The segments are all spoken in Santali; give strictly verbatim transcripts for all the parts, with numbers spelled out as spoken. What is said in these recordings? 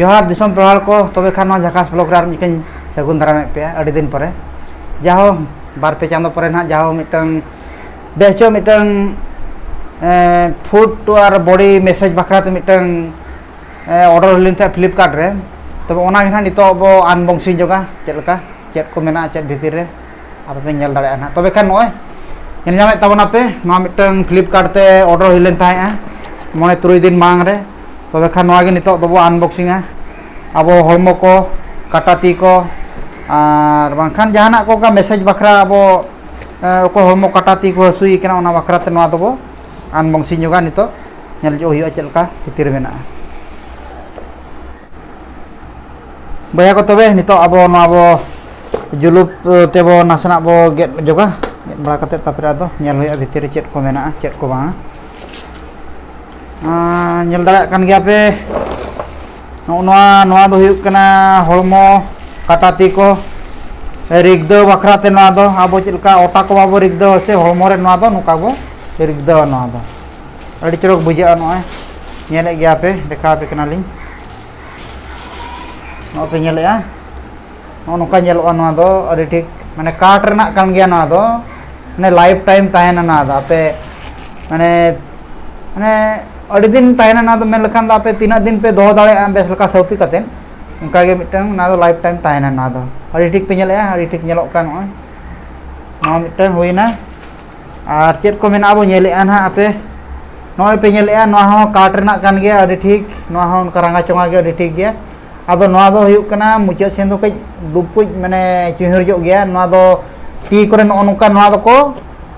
ᱡᱚᱦᱟᱨ ᱫᱤᱥᱚᱢ ᱯᱮᱲᱟ ᱦᱚᱲ ᱠᱚ, ᱛᱚᱵᱮ ᱠᱷᱟᱱ ᱱᱚᱣᱟ ᱡᱷᱟᱠᱟᱥ ᱵᱞᱚᱜ ᱨᱮ ᱟᱨ ᱢᱤᱫ ᱡᱚᱠᱷᱟᱧ ᱥᱟᱹᱜᱩᱱ ᱫᱟᱨᱟᱢᱮᱫ ᱯᱮᱭᱟ ᱟᱹᱰᱤ ᱫᱤᱱ ᱯᱚᱨᱮ᱾ ᱡᱟᱦᱳ, ᱵᱟᱨ ᱯᱮ ᱪᱟᱸᱫᱚ ᱯᱚᱨᱮ ᱱᱟᱦᱟᱜ ᱡᱟᱦᱳ ᱢᱤᱫᱴᱟᱝ ᱵᱮᱥ ᱧᱚᱜ ᱢᱤᱫᱴᱟᱝ ᱯᱷᱩᱰ ᱟᱨ ᱵᱚᱰᱤ ᱢᱮᱥᱟᱡᱽ ᱵᱟᱠᱷᱨᱟ ᱛᱮ ᱢᱤᱫᱴᱟᱝ ᱚᱰᱟᱨ ᱦᱩᱭ ᱞᱮᱱ ᱛᱟᱦᱮᱸᱫ ᱯᱷᱞᱤᱯᱠᱟᱨᱴ ᱨᱮ᱾ ᱛᱚᱵᱮ ᱚᱱᱟ ᱜᱮ ᱱᱟᱦᱟᱜ ᱱᱤᱛᱚᱜ ᱟᱵᱚ ᱟᱱᱵᱚᱠᱥᱤᱝ ᱧᱚᱜᱟ, ᱪᱮᱫ ᱞᱮᱠᱟ, ᱪᱮᱫ ᱠᱚ ᱢᱮᱱᱟᱜᱼᱟ ᱪᱮᱫ ᱵᱷᱤᱛᱤᱨ ᱨᱮ, ᱟᱯᱮ ᱯᱮ ᱧᱮᱞ ᱫᱟᱲᱮᱭᱟᱜᱼᱟ ᱱᱟᱦᱟᱜ᱾ ᱛᱚᱵᱮ ᱠᱷᱟᱱ ᱱᱚᱜᱼᱚᱭ ᱧᱮᱞ ᱧᱟᱢᱮᱫ ᱛᱟᱵᱚᱱᱟᱯᱮ, ᱱᱚᱣᱟ ᱢᱤᱫᱴᱟᱝ ᱯᱷᱞᱤᱯᱠᱟᱨᱴ ᱛᱮ ᱚᱰᱟᱨ ᱦᱩᱭ ᱞᱮᱱ ᱛᱟᱦᱮᱸᱫᱼᱟ ᱢᱚᱬᱮ ᱛᱩᱨᱩᱭ ᱫᱤᱱ ᱢᱟᱲᱟᱝ ᱨᱮ᱾ ᱛᱚᱵᱮ ᱠᱷᱟᱱ ᱱᱚᱣᱟ ᱜᱮ ᱱᱤᱛᱚᱜ ᱫᱚᱵᱚ ᱟᱱᱵᱚᱠᱥᱤᱝᱟ᱾ ᱟᱵᱚ ᱦᱚᱲᱢᱚ ᱠᱚ, ᱠᱟᱴᱟ ᱛᱤ ᱠᱚ, ᱟᱨ ᱵᱟᱝᱠᱷᱟᱱ ᱡᱟᱦᱟᱱᱟᱜ ᱠᱚ ᱚᱱᱠᱟ ᱢᱮᱥᱮᱡᱽ ᱵᱟᱠᱷᱨᱟ ᱟᱵᱚ, ᱮ, ᱚᱠᱚᱭ ᱦᱚᱲᱢᱚ ᱠᱟᱴᱟ ᱛᱤ ᱠᱚ ᱦᱟᱹᱥᱩᱭᱮ ᱠᱟᱱᱟ, ᱚᱱᱟ ᱵᱟᱠᱷᱨᱟ ᱛᱮ ᱱᱚᱣᱟ ᱫᱚᱵᱚ ᱟᱱᱵᱚᱠᱥᱤᱝ ᱧᱚᱜᱟ᱾ ᱱᱤᱛᱚᱜ ᱧᱮᱞ ᱦᱚᱪᱚ ᱦᱩᱭᱩᱜᱼᱟ ᱪᱮᱫ ᱞᱮᱠᱟ ᱵᱷᱤᱛᱤᱨ ᱨᱮ ᱢᱮᱱᱟᱜᱼᱟ᱾ ᱵᱚᱭᱦᱟ ᱠᱚ, ᱛᱚᱵᱮ ᱱᱤᱛᱚᱜ ᱟᱵᱚ ᱱᱚᱣᱟ ᱵᱚ ᱡᱩᱞᱩᱯ, ᱮ, ᱛᱮᱵᱚ ᱱᱟᱥᱮᱱᱟᱜ ᱵᱚ ᱜᱮᱫ ᱡᱚᱜᱟ᱾ ᱜᱮᱫ ᱵᱟᱲᱟ ᱠᱟᱛᱮᱫ ᱛᱟᱨᱯᱚᱨᱮ ᱟᱫᱚ ᱧᱮᱞ ᱦᱩᱭᱩᱜᱼᱟ ᱵᱷᱤᱛᱤᱨ ᱨᱮ ᱪᱮᱫ ᱠᱚ ᱢᱮᱱᱟᱜᱼᱟ, ᱪᱮᱫ ᱠᱚ ᱵᱟᱝᱟ᱾ ᱟᱸ, ᱧᱮᱞ ᱫᱟᱲᱮᱭᱟᱜ ᱠᱟᱱ ᱜᱮᱭᱟ ᱯᱮ, ᱱᱚᱜᱼᱚ ᱱᱚᱣᱟ, ᱱᱚᱣᱟ ᱫᱚ ᱦᱩᱭᱩᱜ ᱠᱟᱱᱟ ᱦᱚᱲᱢᱚ, ᱠᱟᱴᱟ ᱛᱤ ᱠᱚ ᱨᱤᱜᱫᱟᱹᱣ ᱵᱟᱠᱷᱨᱟ ᱛᱮ᱾ ᱱᱚᱣᱟ ᱫᱚ ᱟᱵᱚ ᱪᱮᱫ ᱞᱮᱠᱟ ᱚᱴᱟ ᱠᱚ ᱵᱟᱵᱚ ᱨᱤᱜᱫᱟᱹᱣᱟ ᱥᱮ, ᱦᱚᱲᱢᱚ ᱨᱮ ᱱᱚᱣᱟ ᱫᱚ ᱱᱚᱝᱠᱟ ᱵᱚ ᱨᱤᱜᱫᱟᱹᱣᱟ᱾ ᱱᱚᱣᱟ ᱫᱚ ᱟᱹᱰᱤ ᱪᱚᱨᱚᱠ ᱵᱩᱡᱷᱟᱹᱜᱼᱟ᱾ ᱱᱚᱜᱼᱚᱭ ᱧᱮᱞᱮᱫ ᱜᱮᱭᱟ ᱯᱮ, ᱫᱮᱠᱷᱟᱣ ᱟᱯᱮ ᱠᱟᱱᱟᱞᱤᱧ᱾ ᱱᱚᱜᱼᱚᱭ ᱯᱮ ᱧᱮᱞᱮᱫᱼᱟ, ᱱᱚᱜᱼᱚ ᱱᱚᱝᱠᱟ ᱧᱮᱞᱚᱜᱼᱟ᱾ ᱱᱚᱣᱟ ᱫᱚ ᱟᱹᱰᱤ ᱴᱷᱤᱠ, ᱢᱟᱱᱮ, ᱠᱟᱴ ᱨᱮᱱᱟᱜ ᱠᱟᱱ ᱜᱮᱭᱟ ᱱᱚᱣᱟ ᱫᱚ, ᱢᱟᱱᱮ, ᱞᱟᱭᱤᱯᱷ ᱴᱟᱭᱤᱢ ᱛᱟᱦᱮᱱᱟ ᱱᱚᱣᱟ ᱫᱚ᱾ ᱟᱯᱮ, ᱢᱟᱱᱮ, ᱢᱟᱱᱮ, ᱟᱹᱰᱤ ᱫᱤᱱ ᱛᱟᱦᱮᱱᱟ ᱱᱚᱣᱟ ᱫᱚ, ᱢᱮᱱ ᱞᱮᱠᱷᱟᱱ ᱫᱚ ᱟᱯᱮ ᱛᱤᱱᱟᱹᱜ ᱫᱤᱱ ᱯᱮ ᱫᱚᱦᱚ ᱫᱟᱲᱮᱭᱟᱜᱼᱟ ᱵᱮᱥ ᱞᱮᱠᱟ ᱥᱟᱹᱣᱛᱤ ᱠᱟᱛᱮᱫ, ᱚᱱᱠᱟ ᱜᱮ ᱢᱤᱫᱴᱟᱝ ᱱᱚᱣᱟ ᱫᱚ ᱞᱟᱭᱤᱯᱷ ᱴᱟᱭᱤᱢ ᱛᱟᱦᱮᱱᱟ ᱱᱚᱣᱟ ᱫᱚ᱾ ᱟᱹᱰᱤ ᱴᱷᱤᱠ ᱯᱮ ᱧᱮᱞᱮᱫᱼᱟ, ᱟᱹᱰᱤ ᱴᱷᱤᱠ ᱧᱮᱞᱚᱜ ᱠᱟᱱ᱾ ᱱᱚᱜᱼᱚᱭ ᱱᱚᱣᱟ ᱢᱤᱫᱴᱟᱝ ᱦᱩᱭᱱᱟ᱾ ᱟᱨ ᱪᱮᱫ ᱠᱚ ᱢᱮᱱᱟᱜᱼᱟ ᱵᱚ ᱧᱮᱞᱮᱫᱼᱟ ᱱᱟᱦᱟᱜ ᱟᱯᱮ᱾ ᱱᱚᱜᱼᱚᱭ ᱯᱮ ᱧᱮᱞᱮᱫᱼᱟ, ᱱᱚᱣᱟ ᱦᱚᱸ ᱠᱟᱴ ᱨᱮᱱᱟᱜ ᱠᱟᱱ ᱜᱮᱭᱟ, ᱟᱹᱰᱤ ᱴᱷᱤᱠ᱾ ᱱᱚᱣᱟ ᱦᱚᱸ ᱚᱱᱠᱟ ᱨᱟᱸᱜᱟ ᱪᱚᱸᱜᱟ ᱜᱮ, ᱟᱹᱰᱤ ᱴᱷᱤᱠ ᱜᱮᱭᱟ᱾ ᱟᱫᱚ ᱱᱚᱣᱟ ᱫᱚ ᱦᱩᱭᱩᱜ ᱠᱟᱱᱟ ᱢᱩᱪᱟᱹᱫ ᱥᱮᱱ ᱫᱚ ᱠᱟᱹᱡ ᱰᱩᱵ ᱠᱩᱡ, ᱢᱟᱱᱮ, ᱪᱩᱭᱦᱟᱹᱨ ᱧᱚᱜ ᱜᱮᱭᱟ᱾ ᱱᱚᱣᱟ ᱫᱚ ᱛᱤ ᱠᱚᱨᱮ ᱱᱚᱜᱼᱚ ᱱᱚᱝᱠᱟ ᱱᱚᱣᱟ ᱫᱚᱠᱚ,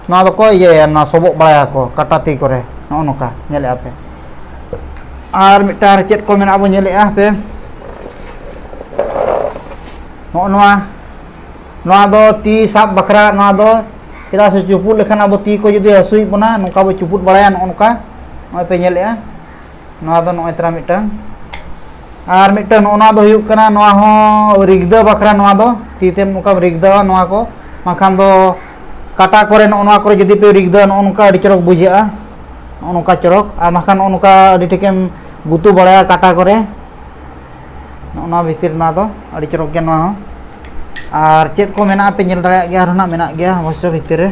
ᱱᱚᱣᱟ ᱫᱚᱠᱚ ᱤᱭᱟᱹᱭᱟ, ᱱᱚᱣᱟ ᱥᱚᱵᱚᱜ ᱵᱟᱲᱟᱭᱟᱠᱚ ᱠᱟᱴᱟ ᱛᱤ ᱠᱚᱨᱮ, ᱱᱚᱜᱼᱚ ᱱᱚᱝᱠᱟ ᱧᱮᱞᱮᱫᱼᱟ ᱯᱮ᱾ ᱟᱨ ᱢᱤᱫᱴᱟᱝ ᱪᱮᱫ ᱠᱚ ᱢᱮᱱᱟᱜᱼᱟ ᱵᱚ ᱧᱮᱞᱮᱫᱼᱟ ᱯᱮ, ᱱᱚᱜᱼᱚ ᱱᱚᱣᱟ, ᱱᱚᱣᱟ ᱫᱚ ᱛᱤ ᱥᱟᱵ ᱵᱟᱠᱷᱨᱟ᱾ ᱱᱚᱣᱟ ᱫᱚ ᱪᱮᱫᱟᱜ ᱥᱮ ᱪᱩᱯᱩᱫ ᱞᱮᱠᱷᱟᱱ ᱟᱵᱚ ᱛᱤ ᱠᱚ ᱡᱩᱫᱤ ᱦᱟᱹᱥᱩᱭᱮᱫ ᱵᱚᱱᱟ, ᱱᱚᱝᱠᱟ ᱵᱚ ᱪᱩᱯᱩᱫ ᱵᱟᱲᱟᱭᱟ, ᱱᱚᱜᱼᱚ ᱱᱚᱝᱠᱟ᱾ ᱱᱚᱜᱼᱚᱭ ᱯᱮ ᱧᱮᱞᱮᱫᱼᱟ, ᱱᱚᱣᱟ ᱫᱚ ᱱᱚᱜᱼᱚᱭ ᱛᱚᱨᱟ ᱢᱤᱫᱴᱟᱝ᱾ ᱟᱨ ᱢᱤᱫᱴᱟᱝ ᱱᱚᱜᱼᱚ ᱱᱚᱣᱟ ᱫᱚ ᱦᱩᱭᱩᱜ ᱠᱟᱱᱟ, ᱱᱚᱣᱟ ᱦᱚᱸ ᱨᱤᱜᱫᱟᱹ ᱵᱟᱠᱷᱨᱟ᱾ ᱱᱚᱣᱟ ᱫᱚ ᱛᱤ ᱛᱮᱢ ᱱᱚᱝᱠᱟᱢ ᱨᱤᱜᱫᱟᱹᱣᱟ ᱱᱚᱣᱟ ᱠᱚ, ᱵᱟᱝᱠᱷᱟᱱ ᱫᱚ ᱠᱟᱴᱟ ᱠᱚᱨᱮ, ᱱᱚᱜᱼᱚ ᱱᱚᱣᱟ ᱠᱚᱨᱮ ᱡᱩᱫᱤ ᱯᱮ ᱨᱤᱜᱫᱟᱹᱣᱟ, ᱱᱚᱜᱼᱚ ᱱᱚᱝᱠᱟ ᱟᱹᱰᱤ ᱪᱚᱨᱚᱠ ᱵᱩᱡᱷᱟᱹᱜᱼᱟ, ᱱᱚᱜᱼᱚ ᱱᱚᱝᱠᱟ ᱪᱚᱨᱚᱠ᱾ ᱟᱨ ᱵᱟᱝᱠᱷᱟᱱ ᱱᱚᱜᱼᱚ ᱱᱚᱝᱠᱟ ᱟᱹᱰᱤ ᱴᱷᱤᱠᱮᱢ ᱜᱩᱛᱩ ᱵᱟᱲᱟᱭᱟ ᱠᱟᱴᱟ ᱠᱚᱨᱮ᱾ ᱱᱚᱜᱼᱚ ᱱᱚᱣᱟ ᱵᱷᱤᱛᱤᱨ ᱱᱚᱣᱟ ᱫᱚ ᱟᱹᱰᱤ ᱪᱚᱨᱚᱠ ᱜᱮᱭᱟ ᱱᱚᱣᱟ ᱦᱚᱸ᱾ ᱟᱨ ᱪᱮᱫ ᱠᱚ ᱢᱮᱱᱟᱜᱼᱟ ᱯᱮ ᱧᱮᱞ ᱫᱟᱲᱮᱭᱟᱜ ᱜᱮᱭᱟ, ᱟᱨᱦᱚᱸ ᱱᱟᱜ ᱢᱮᱱᱟᱜ ᱜᱮᱭᱟ ᱚᱵᱚᱥᱥᱚ ᱵᱷᱤᱛᱤᱨ ᱨᱮ᱾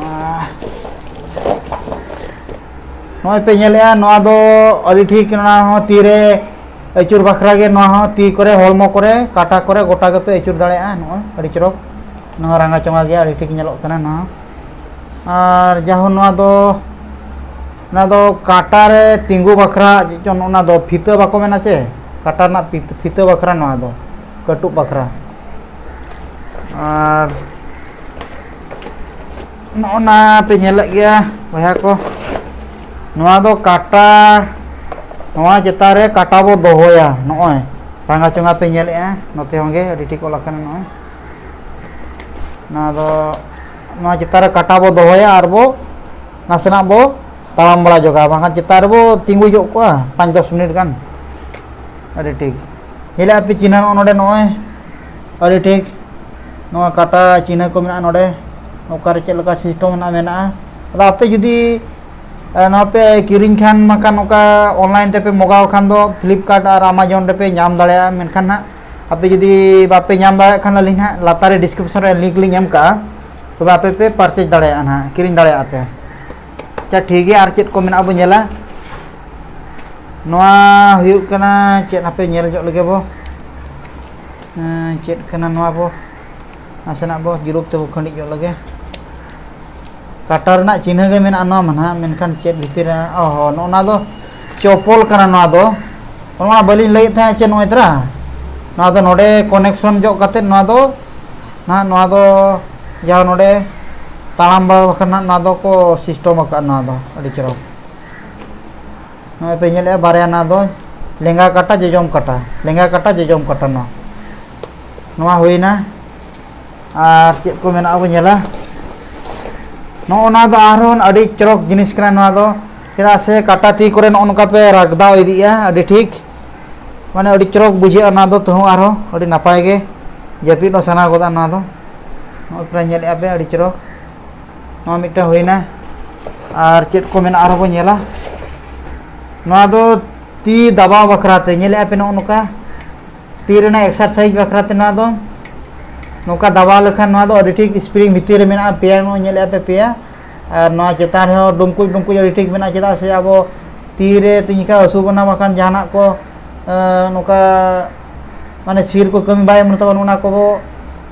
ᱟᱨ ᱱᱚᱜᱼᱚᱭ ᱯᱮ ᱧᱮᱞᱮᱜᱼᱟ, ᱱᱚᱣᱟ ᱫᱚ ᱟᱹᱰᱤ ᱴᱷᱤᱠ, ᱱᱚᱣᱟ ᱦᱚᱸ ᱛᱤᱨᱮ ᱟᱹᱪᱩᱨ ᱵᱟᱠᱷᱨᱟ ᱜᱮ, ᱱᱚᱣᱟ ᱦᱚᱸ ᱛᱤ ᱠᱚᱨᱮ, ᱦᱚᱲᱢᱚ ᱠᱚᱨᱮ, ᱠᱟᱴᱟ ᱠᱚᱨᱮ, ᱜᱚᱴᱟ ᱜᱮᱯᱮ ᱟᱹᱪᱩᱨ ᱫᱟᱲᱮᱭᱟᱜᱼᱟ᱾ ᱱᱚᱜᱼᱚᱭ ᱟᱹᱰᱤ ᱪᱚᱨᱚᱠ, ᱱᱚᱣᱟ ᱨᱟᱸᱜᱟ ᱪᱚᱸᱜᱟ ᱜᱮᱭᱟ, ᱟᱹᱰᱤ ᱴᱷᱤᱠ ᱧᱮᱞᱚᱜ ᱠᱟᱱᱟ ᱱᱚᱣᱟ᱾ ᱟᱨ ᱡᱟᱦᱟᱸ ᱱᱚᱣᱟ ᱫᱚ, ᱚᱱᱟ ᱫᱚ ᱠᱟᱴᱟ ᱨᱮ ᱛᱤᱸᱜᱩ ᱵᱟᱠᱷᱨᱟ ᱪᱮᱫ ᱪᱚᱝ, ᱚᱱᱟ ᱫᱚ ᱯᱷᱤᱛᱟᱹ ᱵᱟᱠᱚ ᱢᱮᱱᱟ ᱪᱮ, ᱠᱟᱴᱟ ᱨᱮᱱᱟᱜ ᱯᱷᱤᱛ-, ᱯᱷᱤᱛᱟᱹ ᱵᱟᱠᱷᱨᱟ ᱱᱚᱣᱟ ᱫᱚ, ᱠᱟᱹᱴᱩᱵ ᱵᱟᱠᱷᱨᱟ᱾ ᱟᱨ ᱱᱚᱜᱼᱚ ᱱᱟ ᱯᱮ ᱧᱮᱞᱮᱫ ᱜᱮᱭᱟ ᱵᱚᱭᱦᱟ ᱠᱚ, ᱱᱚᱣᱟ ᱫᱚ ᱠᱟᱴᱟ, ᱱᱚᱣᱟ ᱪᱮᱛᱟᱱ ᱨᱮ ᱠᱟᱴᱟ ᱵᱚ ᱫᱚᱦᱚᱭᱟ᱾ ᱱᱚᱜᱼᱚᱭ ᱨᱟᱸᱜᱟ ᱪᱚᱸᱜᱟ ᱯᱮ ᱧᱮᱞᱮᱫᱼᱟ, ᱱᱚᱛᱮ ᱦᱚᱸ ᱜᱮ ᱟᱹᱰᱤ ᱴᱷᱤᱠ ᱚᱞ ᱟᱠᱟᱱᱟ᱾ ᱱᱚᱜᱼᱚᱭ ᱱᱚᱣᱟ ᱫᱚ, ᱱᱚᱣᱟ ᱪᱮᱛᱟᱱ ᱨᱮ ᱠᱟᱴᱟ ᱵᱚ ᱫᱚᱦᱚᱭᱟ ᱟᱨ ᱵᱚ ᱱᱟᱥᱮᱱᱟᱜ ᱵᱚ ᱛᱟᱲᱟᱢ ᱵᱟᱲᱟ ᱧᱚᱜᱟ, ᱵᱟᱝᱠᱷᱟᱱ ᱪᱮᱛᱟᱱ ᱨᱮᱵᱚ ᱛᱤᱸᱜᱩ ᱧᱚᱜ ᱠᱚᱜᱼᱟ ᱯᱟᱸᱪ ᱫᱚᱥ ᱢᱤᱱᱤᱴ ᱜᱟᱱ᱾ ᱟᱹᱰᱤ ᱴᱷᱤᱠ, ᱧᱮᱞᱮᱫᱼᱟ ᱯᱮ ᱪᱤᱱᱦᱟᱹ ᱱᱚᱜᱼᱚ ᱱᱚᱰᱮ, ᱱᱚᱜᱼᱚᱭ ᱟᱹᱰᱤ ᱴᱷᱤᱠ, ᱱᱚᱣᱟ ᱠᱟᱴᱟ ᱪᱤᱱᱦᱟᱹ ᱠᱚ ᱢᱮᱱᱟᱜᱼᱟ ᱱᱚᱰᱮ, ᱚᱠᱟᱨᱮ ᱪᱮᱫ ᱞᱮᱠᱟ ᱥᱤᱥᱴᱮᱢ ᱢᱮᱱᱟᱜᱼᱟ, ᱢᱮᱱᱟᱜᱼᱟ᱾ ᱟᱫᱚ ᱟᱯᱮ ᱡᱩᱫᱤ, ᱮ, ᱱᱚᱣᱟ ᱯᱮ ᱠᱤᱨᱤᱧ ᱠᱷᱟᱱ, ᱵᱟᱝᱠᱷᱟᱱ ᱚᱱᱠᱟ ᱚᱱᱞᱟᱭᱤᱱ ᱛᱮᱯᱮ ᱢᱚᱜᱟᱣ ᱠᱷᱟᱱ ᱫᱚ ᱯᱷᱞᱤᱯᱠᱟᱨᱴ ᱟᱨ ᱟᱢᱟᱡᱚᱱ ᱨᱮᱯᱮ ᱧᱟᱢ ᱫᱟᱲᱮᱭᱟᱜᱼᱟ᱾ ᱢᱮᱱᱠᱷᱟᱱ ᱦᱟᱸᱜ ᱟᱯᱮ ᱡᱩᱫᱤ ᱵᱟᱯᱮ ᱧᱟᱢ ᱫᱟᱲᱮᱭᱟᱜ ᱠᱷᱟᱱ, ᱟᱹᱞᱤᱧ ᱦᱟᱸᱜ ᱞᱟᱛᱟᱨ ᱨᱮ ᱰᱤᱥᱠᱨᱤᱯᱥᱚᱱ ᱨᱮ ᱞᱤᱝᱠ ᱞᱤᱧ ᱮᱢ ᱠᱟᱜᱼᱟ, ᱛᱚᱵᱮ ᱟᱯᱮ ᱯᱮ ᱯᱟᱨᱪᱮᱡᱽ ᱫᱟᱲᱮᱭᱟᱜᱼᱟ ᱱᱟᱦᱟᱜ, ᱠᱤᱨᱤᱧ ᱫᱟᱲᱮᱭᱟᱜᱼᱟ ᱯᱮ᱾ ᱟᱪᱪᱷᱟ, ᱴᱷᱤᱠ ᱜᱮᱭᱟ, ᱟᱨ ᱪᱮᱫ ᱠᱚ ᱢᱮᱱᱟᱜᱼᱟ ᱵᱚ ᱧᱮᱞᱟ᱾ ᱱᱚᱣᱟ ᱦᱩᱭᱩᱜ ᱠᱟᱱᱟ ᱪᱮᱫ, ᱦᱟᱯᱮ ᱧᱮᱞ ᱧᱚᱜ ᱞᱮᱜᱮ ᱵᱚ᱾ ᱦᱮᱸ, ᱪᱮᱫ ᱠᱟᱱᱟ ᱱᱚᱣᱟ ᱵᱚ? ᱱᱟᱥᱮᱱᱟᱜ ᱵᱚ ᱡᱩᱞᱩᱯ ᱛᱮᱵᱚ ᱠᱷᱟᱹᱰᱤᱡ ᱧᱚᱜ ᱞᱮᱜᱮ᱾ ᱠᱟᱴᱟ ᱨᱮᱱᱟᱜ ᱪᱤᱱᱦᱟᱹ ᱜᱮ ᱢᱮᱱᱟᱜᱼᱟ ᱱᱚᱣᱟ ᱢᱟ ᱱᱟᱦᱟᱜ, ᱢᱮᱱᱠᱷᱟᱱ ᱪᱮᱫ ᱵᱷᱤᱛᱤᱨ ᱨᱮ? ᱚ ᱦᱚᱸ, ᱱᱚᱜᱼᱚ ᱱᱚᱣᱟ ᱫᱚ ᱪᱚᱯᱚᱞ ᱠᱟᱱᱟ ᱱᱚᱣᱟ ᱫᱚ᱾ ᱱᱚᱣᱟ ᱵᱟᱹᱞᱤᱧ ᱞᱟᱹᱭᱮᱫ ᱛᱟᱦᱮᱸᱫ ᱪᱮᱫ ᱱᱚᱜᱼᱚᱭ ᱛᱚᱨᱟ? ᱱᱚᱣᱟ ᱫᱚ ᱱᱚᱰᱮ ᱠᱚᱱᱮᱠᱥᱚᱱ ᱡᱚᱜ ᱠᱟᱛᱮᱫ ᱱᱚᱣᱟ ᱫᱚ ᱱᱟᱦᱟᱜ, ᱱᱚᱣᱟ ᱫᱚ ᱡᱟᱦᱟᱸ ᱱᱚᱰᱮ ᱛᱟᱲᱟᱢ ᱵᱟᱲᱟ ᱵᱟᱠᱷᱟᱱ ᱱᱟᱦᱟᱜ ᱱᱚᱣᱟ ᱫᱚᱠᱚ ᱥᱤᱥᱴᱚᱢ ᱟᱠᱟᱫ ᱱᱚᱣᱟ ᱫᱚ ᱟᱹᱰᱤ ᱪᱚᱨᱚᱠ᱾ ᱱᱚᱜᱼᱚᱭ ᱯᱮ ᱧᱮᱞᱮᱫᱼᱟ ᱵᱟᱨᱭᱟ, ᱱᱚᱣᱟ ᱫᱚ ᱞᱮᱸᱜᱟ ᱠᱟᱴᱟ, ᱡᱚᱡᱚᱢ ᱠᱟᱴᱟ, ᱞᱮᱸᱜᱟ ᱠᱟᱴᱟ, ᱡᱚᱡᱚᱢ ᱠᱟᱴᱟ, ᱱᱚᱣᱟ, ᱱᱚᱣᱟ ᱦᱩᱭᱱᱟ᱾ ᱟᱨ ᱪᱮᱫ ᱠᱚ ᱢᱮᱱᱟᱜᱼᱟ ᱵᱚ ᱧᱮᱞᱟ᱾ ᱱᱚᱜᱼᱚ ᱱᱟ ᱫᱚ ᱟᱨᱦᱚᱸ ᱟᱹᱰᱤ ᱪᱚᱨᱚᱠ ᱡᱤᱱᱤᱥ ᱠᱟᱱᱟ ᱱᱚᱣᱟ ᱫᱚ, ᱪᱮᱫᱟᱜ ᱥᱮ ᱠᱟᱴᱟ ᱛᱤ ᱠᱚᱨᱮ ᱱᱚᱜᱼᱚ ᱱᱚᱝᱠᱟ ᱯᱮ ᱨᱟᱜᱽᱫᱟᱣ ᱤᱫᱤᱜᱼᱟ, ᱟᱹᱰᱤ ᱴᱷᱤᱠ, ᱢᱟᱱᱮ ᱟᱹᱰᱤ ᱪᱚᱨᱚᱠ ᱵᱩᱡᱷᱟᱹᱜᱼᱟ ᱱᱚᱣᱟ ᱫᱚ᱾ ᱛᱮᱦᱚᱸ ᱟᱨᱦᱚᱸ ᱟᱹᱰᱤ ᱱᱟᱯᱟᱭ ᱜᱮ ᱡᱟᱹᱯᱤᱫ ᱦᱚᱸ ᱥᱟᱱᱟ ᱜᱚᱫᱟ ᱱᱚᱣᱟ ᱫᱚ᱾ ᱱᱚᱜᱼᱚᱭ ᱯᱮ ᱧᱮᱞᱮᱫᱼᱟ ᱯᱮ, ᱟᱹᱰᱤ ᱪᱚᱨᱚᱠ᱾ ᱱᱚᱣᱟ ᱢᱤᱫᱴᱟᱝ ᱦᱩᱭᱱᱟ᱾ ᱟᱨ ᱪᱮᱫ ᱠᱚ ᱢᱮᱱᱟᱜᱼᱟ ᱟᱨᱦᱚᱸ ᱵᱚᱱ ᱧᱮᱞᱟ᱾ ᱱᱚᱣᱟ ᱫᱚ ᱛᱤ ᱫᱟᱵᱟᱣ ᱵᱟᱠᱷᱨᱟ ᱛᱮ ᱧᱮᱞᱮᱫᱼᱟ ᱯᱮ ᱱᱚᱜᱼᱚ ᱱᱚᱝᱠᱟ, ᱛᱤ ᱨᱮᱱᱟᱜ ᱮᱠᱥᱟᱨᱥᱟᱭᱤᱡᱽ ᱵᱟᱠᱷᱨᱟ ᱛᱮ ᱱᱚᱣᱟ ᱫᱚ ᱱᱚᱝᱠᱟ ᱫᱟᱵᱟᱣ ᱞᱮᱠᱷᱟᱱ ᱱᱚᱣᱟ ᱫᱚ ᱟᱹᱰᱤ ᱴᱷᱤᱠ ᱥᱯᱨᱤᱝ ᱵᱷᱤᱛᱤᱨ ᱨᱮ ᱢᱮᱱᱟᱜᱼᱟ, ᱯᱮᱭᱟ ᱱᱚᱜᱼᱚᱭ ᱧᱮᱞᱮᱫᱼᱟ ᱯᱮ ᱯᱮᱭᱟ, ᱟᱨ ᱱᱚᱣᱟ ᱪᱮᱛᱟᱱ ᱨᱮᱦᱚᱸ ᱰᱩᱢᱠᱩᱡ ᱰᱩᱢᱠᱩᱡ ᱟᱹᱰᱤ ᱴᱷᱤᱠ ᱢᱮᱱᱟᱜᱼᱟ, ᱪᱮᱫᱟᱜ ᱥᱮ ᱟᱵᱚ ᱛᱤ ᱨᱮ ᱛᱤᱧ ᱠᱷᱟᱱ ᱦᱟᱹᱥᱩ ᱵᱚᱱᱟ, ᱵᱟᱠᱷᱟᱱ ᱡᱟᱦᱟᱱᱟᱜ ᱠᱚ ᱮᱸ, ᱱᱚᱝᱠᱟ ᱢᱟᱱᱮ ᱥᱤᱨ ᱠᱚ ᱠᱟᱹᱢᱤ ᱵᱟᱭ ᱮᱢ ᱛᱟᱵᱚᱱ, ᱚᱱᱟ ᱠᱚᱵᱚ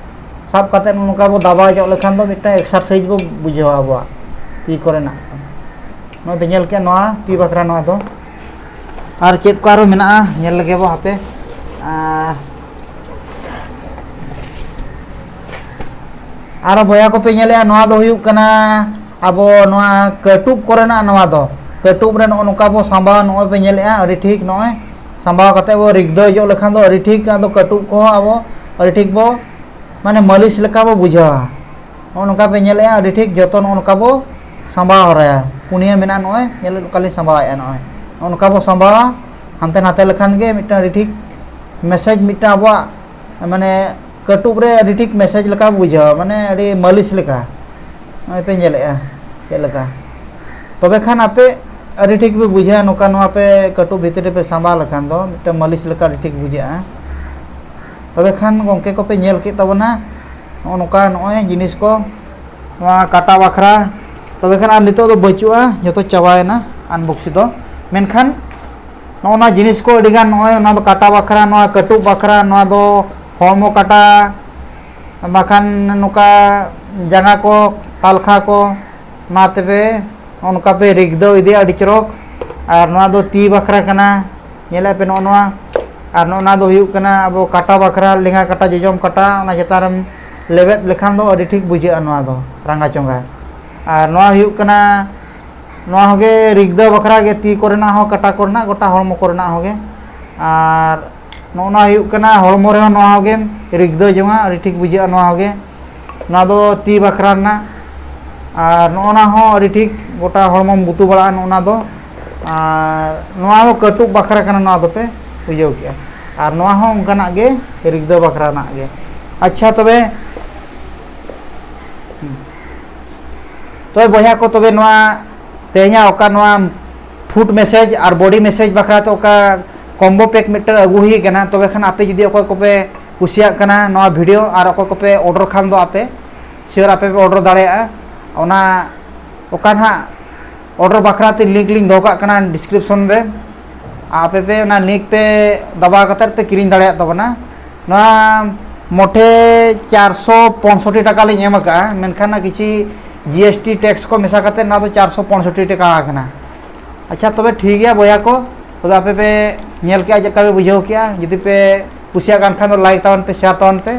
ᱥᱟᱵ ᱠᱟᱛᱮᱫ ᱱᱚᱝᱠᱟ ᱵᱚ ᱫᱟᱵᱟᱣ ᱧᱚᱜ ᱞᱮᱠᱷᱟᱱ ᱫᱚ ᱢᱤᱫᱴᱟᱝ ᱮᱠᱥᱟᱨᱥᱟᱭᱤᱡᱽ ᱵᱚ ᱵᱩᱡᱷᱟᱹᱣᱟ ᱟᱵᱚᱣᱟᱜ ᱛᱤ ᱠᱚᱨᱮᱱᱟᱜ᱾ ᱱᱚᱜᱼᱚᱭ ᱯᱮ ᱧᱮᱞ ᱠᱮᱫ ᱱᱚᱣᱟ ᱛᱤ ᱵᱟᱠᱷᱨᱟ ᱱᱚᱣᱟ ᱫᱚ᱾ ᱟᱨ ᱪᱮᱫ ᱠᱚ ᱟᱨᱚ ᱢᱮᱱᱟᱜᱼᱟ ᱧᱮᱞ ᱞᱮᱜᱮ ᱵᱚ ᱦᱟᱯᱮ᱾ ᱟᱨ ᱟᱨᱚ ᱵᱚᱭᱦᱟ ᱠᱚᱯᱮ ᱧᱮᱞᱮᱜᱼᱟ, ᱱᱚᱣᱟ ᱫᱚ ᱦᱩᱭᱩᱜ ᱠᱟᱱᱟ ᱟᱵᱚ ᱱᱚᱣᱟ ᱠᱟᱹᱴᱩᱵ ᱠᱚᱨᱮᱱᱟᱜ, ᱱᱚᱣᱟ ᱫᱚ ᱠᱟᱹᱴᱩᱵ ᱨᱮ ᱱᱚᱜᱼᱚ ᱱᱚᱝᱠᱟ ᱵᱚ ᱥᱟᱢᱵᱟᱣᱟ, ᱱᱚᱜᱼᱚᱭ ᱯᱮ ᱧᱮᱞᱮᱜᱼᱟ ᱟᱹᱰᱤ ᱴᱷᱤᱠ, ᱱᱚᱜᱼᱚᱭ ᱥᱟᱢᱵᱟᱣ ᱠᱟᱛᱮ ᱵᱚ ᱨᱤᱜᱫᱟᱹ ᱚᱪᱚᱜ ᱞᱮᱠᱷᱟᱱ ᱫᱚ ᱟᱹᱰᱤ ᱴᱷᱤᱠ, ᱟᱫᱚ ᱠᱟᱹᱴᱩᱵ ᱠᱚᱦᱚᱸ ᱟᱵᱚ ᱟᱹᱰᱤ ᱴᱷᱤᱠ ᱵᱚ ᱢᱟᱱᱮ ᱢᱟᱹᱞᱤᱥ ᱞᱮᱠᱟ ᱵᱚ ᱵᱩᱡᱷᱟᱹᱣᱟ᱾ ᱱᱚᱜᱼᱚ ᱱᱚᱝᱠᱟ ᱯᱮ ᱧᱮᱞᱮᱜᱼᱟ ᱟᱹᱰᱤ ᱴᱷᱤᱠ, ᱡᱚᱛᱚ ᱱᱚᱜᱼᱚ ᱱᱚᱝᱠᱟ ᱵᱚ ᱥᱟᱢᱵᱟᱣ ᱦᱚᱨᱟᱭᱟ᱾ ᱯᱩᱱᱭᱟᱹ ᱢᱮᱱᱟᱜᱼᱟ, ᱱᱚᱜᱼᱚᱭ ᱧᱮᱞ ᱱᱚᱝᱠᱟ ᱞᱤᱧ ᱥᱟᱢᱵᱟᱣᱮᱜᱼᱟ, ᱱᱚᱜᱼᱚᱭ ᱱᱚᱜᱼᱚ ᱱᱚᱝᱠᱟ ᱵᱚ ᱥᱟᱢᱵᱟᱣᱟ᱾ ᱦᱟᱱᱛᱮ ᱱᱟᱛᱮ ᱞᱮᱠᱷᱟᱱ ᱜᱮ ᱢᱤᱫᱴᱟᱝ ᱟᱹᱰᱤ ᱴᱷᱤᱠ ᱢᱮᱥᱮᱡᱽ ᱢᱤᱫᱴᱟᱝ ᱟᱵᱚᱣᱟᱜ ᱢᱟᱱᱮ ᱠᱟᱹᱴᱩᱵ ᱨᱮ ᱟᱹᱰᱤ ᱴᱷᱤᱠ ᱢᱮᱥᱮᱡᱽ ᱞᱮᱠᱟ ᱵᱩᱡᱷᱟᱹᱣᱟ, ᱢᱟᱱᱮ ᱟᱹᱰᱤ ᱢᱟᱹᱞᱤᱥ ᱞᱮᱠᱟ᱾ ᱱᱚᱜᱼᱚᱭ ᱯᱮ ᱧᱮᱞᱮᱜᱼᱟ ᱪᱮᱫ ᱞᱮᱠᱟ᱾ ᱛᱚᱵᱮ ᱠᱷᱟᱱ ᱟᱯᱮ ᱟᱹᱰᱤ ᱴᱷᱤᱠ ᱯᱮ ᱵᱩᱡᱷᱟᱹᱣᱟ, ᱱᱚᱝᱠᱟ ᱱᱚᱣᱟ ᱯᱮ ᱠᱟᱹᱴᱩᱵ ᱵᱷᱤᱛᱨᱤ ᱨᱮᱯᱮ ᱥᱟᱢᱵᱟᱣ ᱞᱮᱠᱷᱟᱱ ᱫᱚ ᱢᱤᱫᱴᱟᱝ ᱢᱟᱹᱞᱤᱥ ᱞᱮᱠᱟ ᱟᱹᱰᱤ ᱴᱷᱤᱠ ᱵᱩᱡᱷᱟᱹᱜᱼᱟ᱾ ᱛᱚᱵᱮ ᱠᱷᱟᱱ ᱜᱚᱢᱠᱮ ᱠᱚᱯᱮ ᱧᱮᱞ ᱠᱮᱫ ᱛᱟᱵᱚᱱᱟ ᱱᱚᱜᱼᱚ ᱱᱚᱝᱠᱟ ᱱᱚᱜᱼᱚᱭ ᱡᱤᱱᱤᱥ ᱠᱚ, ᱱᱚᱣᱟ ᱠᱟᱴᱟ ᱵᱟᱠᱷᱨᱟ᱾ ᱛᱚᱵᱮ ᱠᱷᱟᱱ ᱟᱨ ᱱᱤᱛᱚᱜ ᱫᱚ ᱵᱟᱹᱪᱩᱜᱼᱟ, ᱡᱚᱛᱚ ᱪᱟᱵᱟᱭᱮᱱᱟ ᱟᱱᱵᱚᱠᱥᱤ ᱫᱚ᱾ ᱢᱮᱱᱠᱷᱟᱱ ᱱᱚᱜᱼᱚ ᱱᱚᱣᱟ ᱡᱤᱱᱤᱥ ᱠᱚ ᱟᱹᱰᱤᱜᱟᱱ, ᱱᱚᱜᱼᱚᱭ ᱚᱱᱟ ᱫᱚ ᱠᱟᱴᱟ ᱵᱟᱠᱷᱨᱟ, ᱱᱚᱣᱟ ᱠᱟᱹᱴᱩᱵ ᱵᱟᱠᱷᱨᱟ, ᱱᱚᱣᱟ ᱫᱚ ᱦᱚᱲᱢᱚ ᱠᱟᱴᱟ, ᱵᱟᱠᱷᱟᱱ ᱱᱚᱝᱠᱟ ᱡᱟᱸᱜᱟ ᱠᱚ, ᱛᱟᱞᱠᱷᱟ ᱠᱚ, ᱚᱱᱟ ᱛᱮᱯᱮ ᱱᱚᱜᱼᱚ ᱱᱚᱝᱠᱟ ᱯᱮ ᱨᱤᱜᱫᱟᱹᱣ ᱤᱫᱤᱭᱟ ᱟᱹᱰᱤ ᱪᱚᱨᱚᱠ᱾ ᱟᱨ ᱱᱚᱣᱟ ᱫᱚ ᱛᱤ ᱵᱟᱠᱷᱨᱟ ᱠᱟᱱᱟ, ᱧᱮᱞᱮᱫ ᱯᱮ ᱱᱚᱜᱼᱚ ᱱᱚᱣᱟ᱾ ᱟᱨ ᱱᱚᱜᱼᱚ ᱱᱚᱣᱟ ᱫᱚ ᱦᱩᱭᱩᱜ ᱠᱟᱱᱟ ᱟᱵᱚ ᱠᱟᱴᱟ ᱵᱟᱠᱷᱨᱟ, ᱞᱮᱸᱜᱟ ᱠᱟᱴᱟ, ᱡᱚᱡᱚᱢ ᱠᱟᱴᱟ, ᱚᱱᱟ ᱪᱮᱛᱟᱱ ᱨᱮᱢ ᱞᱮᱵᱮᱫ ᱞᱮᱠᱷᱟᱱ ᱫᱚ ᱟᱹᱰᱤ ᱴᱷᱤᱠ ᱵᱩᱡᱷᱟᱹᱜᱼᱟ ᱱᱚᱣᱟ ᱫᱚ ᱨᱟᱸᱜᱟ ᱪᱚᱸᱜᱟ᱾ ᱟᱨ ᱱᱚᱣᱟ ᱦᱩᱭᱩᱜ ᱠᱟᱱᱟ, ᱱᱚᱣᱟ ᱦᱚᱸᱜᱮ ᱨᱤᱜᱫᱟᱹ ᱵᱟᱠᱷᱨᱟ ᱜᱮ, ᱛᱤ ᱠᱚᱨᱮᱱᱟᱜ ᱦᱚᱸ, ᱠᱟᱴᱟ ᱠᱚᱨᱮᱱᱟᱜ, ᱜᱚᱴᱟ ᱦᱚᱲᱢᱚ ᱠᱚᱨᱮᱱᱟᱜ ᱦᱚᱸᱜᱮ᱾ ᱟᱨ ᱱᱚᱜᱼᱚ ᱱᱚᱣᱟ ᱦᱩᱭᱩᱜ ᱠᱟᱱᱟ ᱦᱚᱲᱢᱚ ᱨᱮᱦᱚᱸ, ᱱᱚᱣᱟ ᱦᱚᱸᱜᱮᱢ ᱨᱤᱜᱫᱟᱹ ᱡᱚᱝᱟ, ᱟᱹᱰᱤ ᱴᱷᱤᱠ ᱵᱩᱡᱷᱟᱹᱜᱼᱟ ᱱᱚᱣᱟ ᱦᱚᱸᱜᱮ᱾ ᱱᱚᱣᱟ ᱫᱚ ᱛᱤ ᱵᱟᱠᱷᱨᱟ ᱨᱮᱱᱟᱜ᱾ ᱟᱨ ᱱᱚᱜᱼᱚ ᱱᱟ ᱦᱚᱸ ᱟᱹᱰᱤ ᱴᱷᱤᱠ ᱜᱚᱴᱟ ᱦᱚᱲᱢᱚᱢ ᱵᱩᱛᱩ ᱵᱟᱲᱟᱜᱼᱟ ᱱᱚᱜᱼᱚ ᱱᱟ ᱫᱚ᱾ ᱟᱨ ᱱᱚᱣᱟ ᱦᱚᱸ ᱠᱟᱹᱴᱩᱵ ᱵᱟᱠᱷᱨᱟ ᱠᱟᱱᱟ, ᱱᱚᱣᱟ ᱫᱚᱯᱮ ᱵᱩᱡᱷᱟᱹᱣ ᱠᱮᱜᱼᱟ᱾ ᱟᱨ ᱱᱚᱣᱟ ᱦᱚᱸ ᱚᱱᱠᱟᱱᱟᱜ ᱜᱮ, ᱨᱤᱜᱫᱟᱹ ᱵᱟᱠᱷᱨᱟ ᱨᱮᱱᱟᱜ ᱜᱮ᱾ ᱟᱪᱪᱷᱟ, ᱛᱚᱵᱮ, ᱛᱚᱵᱮ ᱵᱚᱭᱦᱟ ᱠᱚ, ᱛᱚᱵᱮ ᱱᱚᱣᱟ ᱛᱮᱦᱮᱧᱟᱜ ᱚᱠᱟ ᱱᱚᱣᱟ ᱯᱷᱩᱴ ᱢᱮᱥᱮᱡᱽ ᱟᱨ ᱵᱚᱰᱤ ᱢᱮᱥᱮᱡᱽ ᱵᱟᱠᱷᱨᱟ ᱛᱮ ᱚᱠᱟ ᱠᱚᱢᱵᱳ ᱯᱮᱠ ᱢᱤᱫᱴᱟᱝ ᱟᱹᱜᱩ ᱦᱩᱭ ᱠᱟᱱᱟ᱾ ᱛᱚᱵᱮ ᱠᱷᱟᱱ ᱟᱯᱮ ᱡᱩᱫᱤ ᱚᱠᱚᱭ ᱠᱚᱯᱮ ᱠᱩᱥᱤᱭᱟᱜ ᱠᱟᱱᱟ ᱱᱚᱣᱟ ᱵᱷᱤᱰᱤᱭᱳ ᱟᱨ ᱚᱠᱚᱭ ᱠᱚᱯᱮ ᱚᱰᱟᱨ ᱠᱷᱟᱱ ᱫᱚ ᱟᱯᱮ ᱥᱤᱭᱳᱨ ᱟᱯᱮ ᱯᱮ ᱚᱰᱟᱨ ᱫᱟᱲᱮᱭᱟᱜᱼᱟ᱾ ᱚᱱᱟ ᱚᱠᱟ ᱱᱟᱦᱟᱜ ᱚᱰᱟᱨ ᱵᱟᱠᱷᱨᱟ ᱛᱮ ᱞᱤᱝᱠ ᱞᱤᱧ ᱫᱚᱦᱚ ᱠᱟᱜ ᱠᱟᱱᱟ ᱰᱤᱥᱠᱨᱤᱯᱥᱚᱱ ᱨᱮ, ᱟᱯᱮ ᱯᱮ ᱚᱱᱟ ᱞᱤᱝᱠ ᱯᱮ ᱫᱟᱵᱟᱣ ᱠᱟᱛᱮᱫ ᱯᱮ ᱠᱤᱨᱤᱧ ᱫᱟᱲᱮᱭᱟᱜ ᱛᱟᱵᱚᱱᱟ᱾ ᱱᱚᱣᱟ ᱢᱚᱴᱷᱮ ᱪᱟᱨᱥᱚ ᱯᱚᱸᱭᱥᱚᱴᱴᱤ ᱴᱟᱠᱟ ᱞᱤᱧ ᱮᱢ ᱟᱠᱟᱫᱼᱟ, ᱢᱮᱱᱠᱷᱟᱱ ᱱᱚᱣᱟ ᱠᱤᱪᱷᱤ ᱡᱤ ᱮᱥ ᱴᱤ ᱴᱮᱠᱥ ᱠᱚ ᱢᱮᱥᱟ ᱠᱟᱛᱮᱫ ᱱᱚᱣᱟ ᱫᱚ ᱪᱟᱨᱥᱚ ᱯᱚᱸᱭᱥᱚᱴᱴᱤ ᱴᱟᱠᱟ ᱟᱠᱟᱱᱟ᱾ ᱟᱪᱪᱷᱟ, ᱛᱚᱵᱮ ᱴᱷᱤᱠ ᱜᱮᱭᱟ ᱵᱚᱭᱦᱟ ᱠᱚ, ᱛᱚᱵᱮ ᱟᱯᱮ ᱯᱮ ᱧᱮᱞ ᱠᱮᱜᱼᱟ, ᱪᱮᱫ ᱞᱮᱠᱟ ᱯᱮ ᱵᱩᱡᱷᱟᱹᱣ ᱠᱮᱜᱼᱟ? ᱡᱩᱫᱤ ᱯᱮ ᱠᱩᱥᱤᱭᱟᱜ ᱠᱟᱱ ᱠᱷᱟᱱ ᱫᱚ ᱞᱟᱭᱤᱠ ᱛᱟᱵᱚᱱ ᱯᱮ, ᱥᱮᱭᱟᱨ ᱛᱟᱵᱚᱱ ᱯᱮ,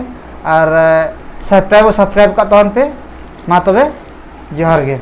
ᱟᱨ ᱥᱟᱵᱥᱠᱨᱟᱭᱤᱵ ᱦᱚᱸ ᱥᱟᱵᱥᱠᱨᱟᱭᱤᱵ ᱠᱟᱜ ᱛᱟᱵᱚᱱ ᱯᱮ᱾ ᱢᱟ ᱛᱚᱵᱮ, ᱡᱚᱦᱟᱨ ᱜᱮ᱾